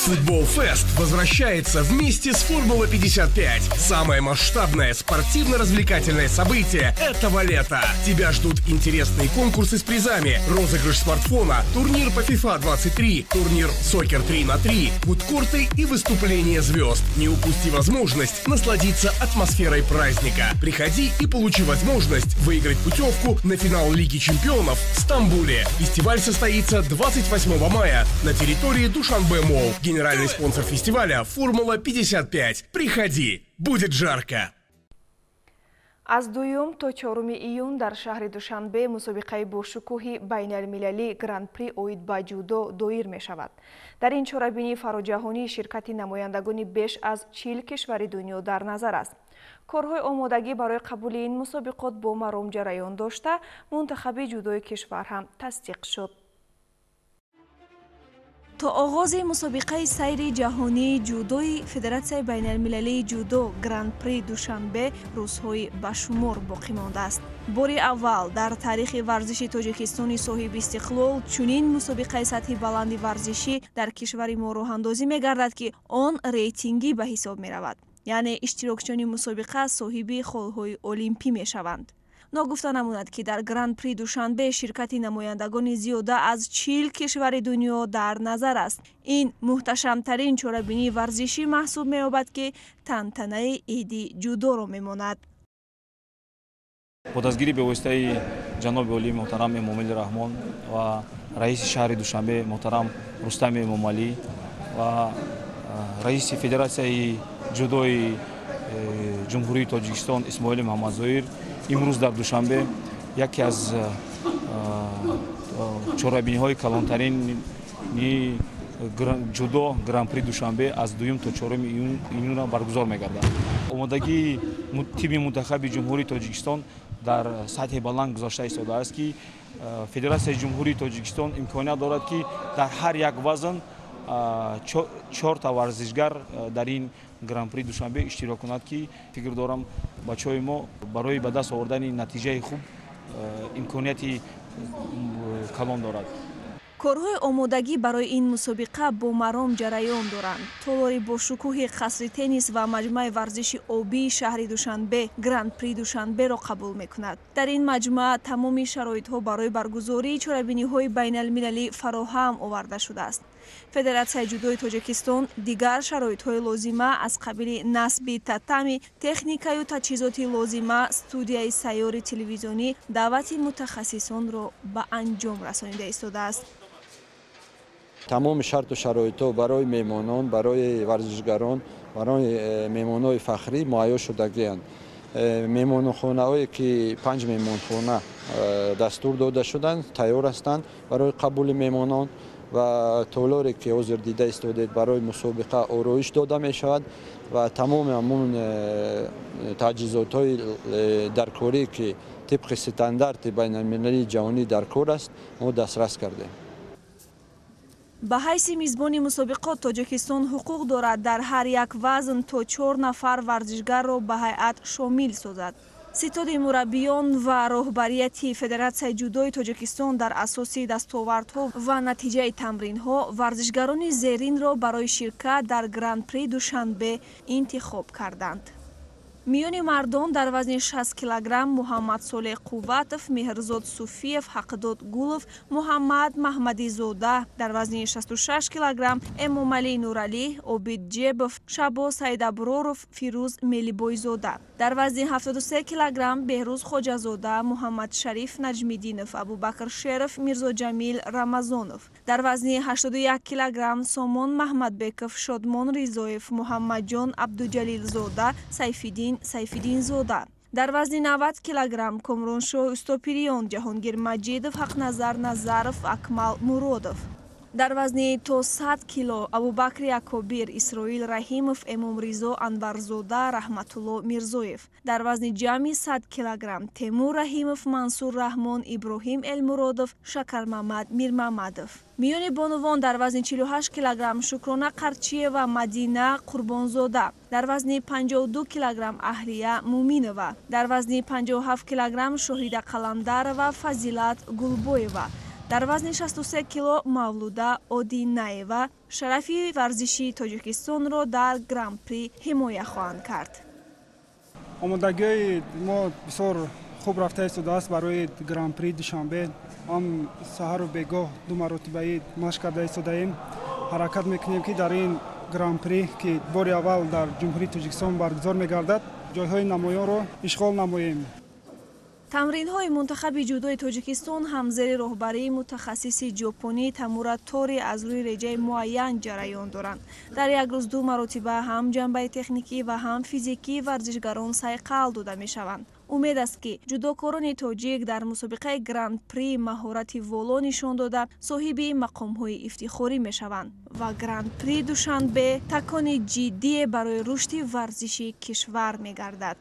Футбол Фест возвращается вместе с Формула 55. Самое масштабное спортивно-развлекательное событие этого лета. Тебя ждут интересные конкурсы с призами, розыгрыш смартфона, турнир по FIFA 23, турнир Сокер 3 на 3, фудкорты и выступления звезд. Не упусти возможность насладиться атмосферой праздника. Приходи и получи возможность выиграть путевку на финал Лиги чемпионов в Стамбуле. Фестиваль состоится 28 мая на территории Душанбе Молл. Генеральный спонсор фестиваля «Формула 55». Приходи, будет жарко! Аз дуюм то чоруми июн дар шаҳри Душанбе мусобиқаи бошукӯҳи байналмилалӣ Гран-при оид ба ҷудо доир мешавад. Дар ин чорабинии фароҷаҳонӣ ширкати намояндагони беш аз 40 кишвари дунё дар назар аст. Корҳои омодагӣ барои қабули ин мусобиқот бо маром ҷараён дошта, мунтахаби ҷудои кишвар ҳам тасдиқ шуд. То оғози мусобиқаи сайри ҷаҳонии ҷудои Федератсияи байналмилалии ҷудо Гран-при Душанбе рӯзҳои ба шумор боқӣ мондааст. Бори аввал дар таърихи варзиши Тоҷикистони соҳибистиқлол чунин мусобиқаи сатҳи баланди варзишӣ дар кишвари мо роҳандозӣ мегардад, ки он рейтингӣ ба ҳисоб меравад, яъне иштирокчиёни мусобиқа соҳиби холҳои олимпӣ мешаванд. Ногуфта намонад, ки дар Гран-при Душанбе ширкати намояндагони зиёда аз 40 кишвари дунё дар назар аст. Ин муҳташамтарин чорабинии варзишӣ маҳсуб меёбад, ки тантанаи иди ҷудоро мемонад. Бо дастгирии бевоситаи ҷаноби олии муҳтарам Эмомалӣ Раҳмон ва раиси шаҳри Душанбе муҳтарам Рустами Эмомалӣ ва раиси Федератсияи ҷудои Ҷумҳурии Тоҷикистон Исмоили Муҳаммадзоир имрӯз дар Душанбе яке аз чорабиниҳои калонтарини ҷудо Гран-при Душанбе аз дуюм то чоруми июна баргузор мегардад. Омодагии тими мунтахаби Ҷумҳурии Тоҷикистон дар сатҳи баланд гузошта истодааст, ки Федератсияи Ҷумҳурии Тоҷикистон имконият дорад, ки дар ҳар як вазн чорта варзишгар дар ин Гран-при Душанбе иштирок кунад, ки фикр дорам, бачаҳои мо барои ба даст овардани натиҷаи хуб имконияти калон дорад. Корҳои омодагӣ барои ин мусобиқа бо маром ҷараён доранд. Толори бошукӯҳи қасри теннис ва маҷмӯаи варзиши обии шаҳри Душанбе Гран-при Душанберо қабул мекунад. Дар ин маҷмӯа тамоми шароитҳо барои баргузории чорабиниҳои байналмилалӣ фароҳам оварда шудааст. Федератсияи ҷудои Тоҷикистон дигар шароитҳои лозима аз қабили насби татами, техникаю таҷҳизоти лозима, студияи сайёри телевизионӣ, даъвати мутахассисонро ба анҷом расонида истодааст. Тамоми шарту шароитҳо барои меҳмонон, барои варзишгарон, барои меҳмонҳои фахрӣ муҳайё шудагианд. Меҳмонхонаҳое, ки панҷ меҳмонхона дастур дода шуданд, тайёр ҳастанд барои қабули меҳмонон ва толоре, ки ҳозир дида истодед, барои мусобиқа ороиш дода мешавад ва тамоми ҳамун таҷҳизотҳои даркорӣ, ки тибқи стандарти байналмилалии ҷаҳонӣ дар кор аст, мо дастрас кардем. Ба ҳайси мизбони мусобиқот Тоҷикистон ҳуқуқ дорад дар ҳар як вазн то чор нафар варзишгарро ба ҳайат шомил созад. Ситоди мураббиён ва роҳбарияти Федератсияи ҷудои Тоҷикистон дар асоси дастовардҳо ва натиҷаи тамринҳо варзишгарони зеринро барои ширкат дар Гран-при Душанбе интихоб карданд. Миёни мардон дар вазни 60 килограмм Муҳаммадсолеҳ Қувватов, Меҳрзод Суфиев, Ҳақдод Гулов, Муҳаммад Маҳмадизода, дар вазни 66 килограмм Эмомалӣ Нуралӣ, Обид Ҷебов, Шабоз Саидаброров, Фирӯз Мелибойзода, дар вазни 73 килограмм Беҳрӯз Хоҷазода, Муҳаммадшариф Наҷмиддинов, Абубакр Шеров, Мирзоҷамил Рамазонов, дар вазни 81 килограмм Сомон Маҳмадбеков, Шодмон Ризоев, Муҳаммадҷон Абдуҷалилзода, Сайфиддин Сайфиддинзода, дар вазни 90 килограмм Комроншоҳ Устопириён, Ҷаҳонгир Маҷидов, Ҳақназар Назаров, Акмал Муродов, дар вазни то 100 кило Абубакри Акобир, Исроил Раҳимов, Эмомризо Анварзода, Раҳматулло Мирзоев, дар вазни ҷамъи 100 килограмм Темур Раҳимов, Мансур Раҳмон, Иброҳим Элмуродов, Шакармамад Мирмамадов. Миёни бонувон дар вазни 48 килограмм Шукрона Қарчиева, Мадина Қурбонзода, дар вазни 52 килограмм Аҳлия Муминова, дар вазни 57 килограмм Шоҳида Қаландарова, Фазилат Гулбоева, Дар вазни 63 кило Мавлуда Одинаева шарафи варзишии Тоҷикистонро дар Гран-при ҳимоя хоҳанд кард. Омодагиҳои мо бисёр хуб рафта истодааст барои Гран-при Душанбе. Ҳам саҳару бегоҳ ду маротибаи машқ карда истодаем. Ҳаракат мекунем, ки дар ин Гран-при, ки бори аввал дар Ҷумҳурии Тоҷикистон баргузор мегардад, ҷойҳои намоёнро ишғол намоем. Тамринҳои мунтахаби ҷудои Тоҷикистон ҳам зери роҳбарии мутахассиси ҷопонӣ Тамура Тори аз рӯи реҷаи муайян ҷараён доранд. Дар як рӯз ду маротиба ҳам ҷанбаи техникӣ ва ҳам физикии варзишгарон сайқал дода мешаванд. Умед аст, ки ҷудокорони тоҷик дар мусобиқаи Гран-при маҳорати воло нишон дода, соҳиби мақомҳои ифтихорӣ мешаванд ва Гран-при Душанбе такони ҷиддие барои рушди варзиши кишвар мегардад.